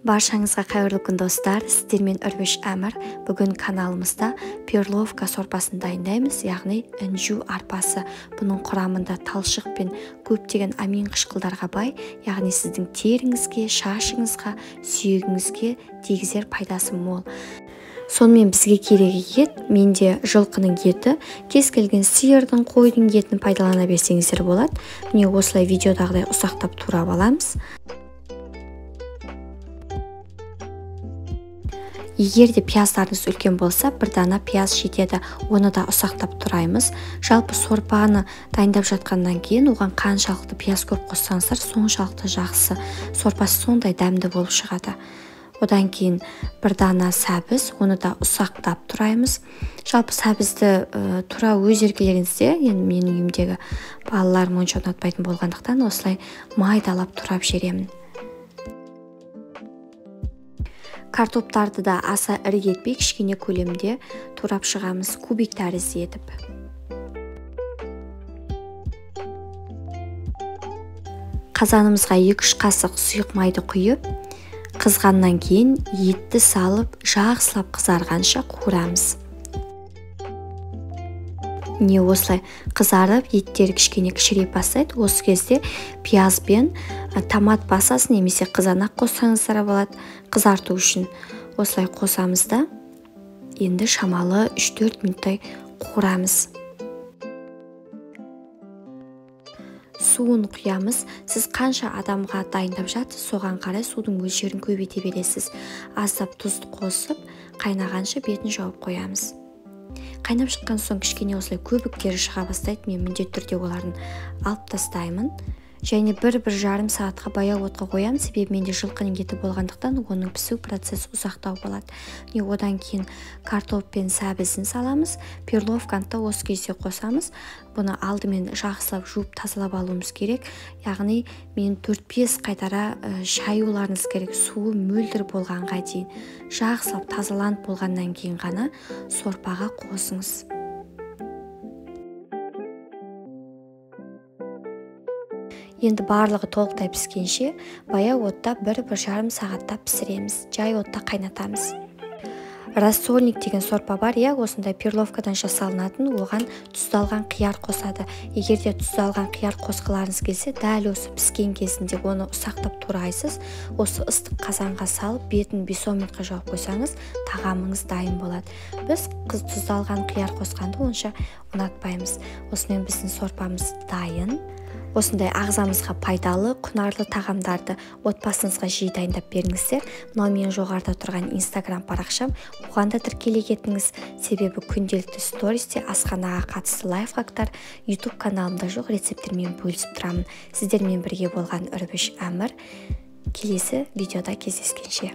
Баршаңызға қайырлы күн достар, сіздермен Үрбіш Әмір. Бүгін каналымызда перловка сорпасын дайындаймыз, яғни інжу арпасы. Бұның құрамында талшық пен көптеген амин қышқылдарға бай, яғни сіздің теріңізге, шашыңызға, сүйегіңізге тигізер пайдасы мол. Сонымен бізге керегі ет, менде жылқының еті, кез келген сиырдың, қойдың етін пайдалана берсеңіздер болады. Міне осылай видеодағыдай ұсақтап турап аламыз. Егер де пияздарыңыз үлкен болса, бір дана пияз жетеді, оны да ұсақтап тураймыз. Жалпы сорпаны дайындап жатқаннан кейін оған қаншалықты пияз көп қоссаңыздар, соншалықты жақсы. Сорпасы сондай дәмді болып шығады. Одан кейін бір дана сәбіз, оны да ұсақтап тураймыз. Жалпы сәбізді тура өз еркілеріңізде, енді менің үйімдегі балаларым онша ұнатпайтын болғандықтан осылай майдалап турап жіберемін. Картоптарды да аса ірі етпей, кішкене көлемде турап шығамыз, кубик тәрізді етіп. Қазанымызға 2-3 қасық сұйық майды құйып, қызғаннан кейін етті салып, жақсылап қызарғанша қуырамыз. Міне осылай қызарып, еттері кішкене кішірейіп бастайды. Осы кезде пияз бен томат басасын немесе қызанақ қоссаңыздар болады қызарту үшін. Осылай қосамыз да, енді шамалы 3-4 минуттай қуырамыз. Суын құямыз. Сіз қанша адамға дайындап жатсыз, соған қарай судың мөлшерін көбейте бересіз. Аздап тұз қосып, қайнағанша бетін жауып қоямыз. Қайнап шыққан соң кішкене осылай көбіктері шыға бастайды. Мен міндетті түрде оларын алып тастаймын. Және 1-1,5 сағатқа баяу отқа қоямын, себебі менде жылқының еті болғандықтан оның пісу процесі ұзақтау болады. Міне одан кейін картоп пен сәбізін саламыз. Перловканы да осы кезде қосамыз. Бұны алдымен жақсылап жуып тазалап алуымыз керек. Яғни мен 4-5 қайтара шаюларыңыз керек, суы мөлдір болғанға дейін. Жақсылап тазаланып болғаннан кейін ғана сорпаға қосыңыз. Енді барлығы толықтай піскенше баяу отта 1-1,5 сағатта пісіреміз, жай отта қайнатамыз. Рассольник деген сорпа бар, иә, осындай перловкадан жасалынатын, оған тұздалған қияр қосады. Егер де тұздалған қияр қосқыларыңыз келсе, дәл осы піскен кезінде оны ұсақтап турайсыз, осы ыстық қазанға салып, бетін 5-10 минутқа жауып қойсаңыз, тағамыңыз дайын болады. Біз тұздалған қияр қосқанды онша ұнатпаймыз. Осымен біздің сорпамыз дайын. Осындай ағзамызға пайдалы, құнарлы тағамдарды отбасыңызға жиі дайындап беріңіздер. Мынау менің жоғарыда тұрған Инстаграм парақшам, оған да тіркеле кетіңіз. Себебі күнделікті стористе асханаға қатысты лайфхактар, YouTube каналымда жоқ рецепттермен бөлісіп тұрамын. Сіздермен бірге болған Үрбіш Әмір. Келесі видеода кездескенше.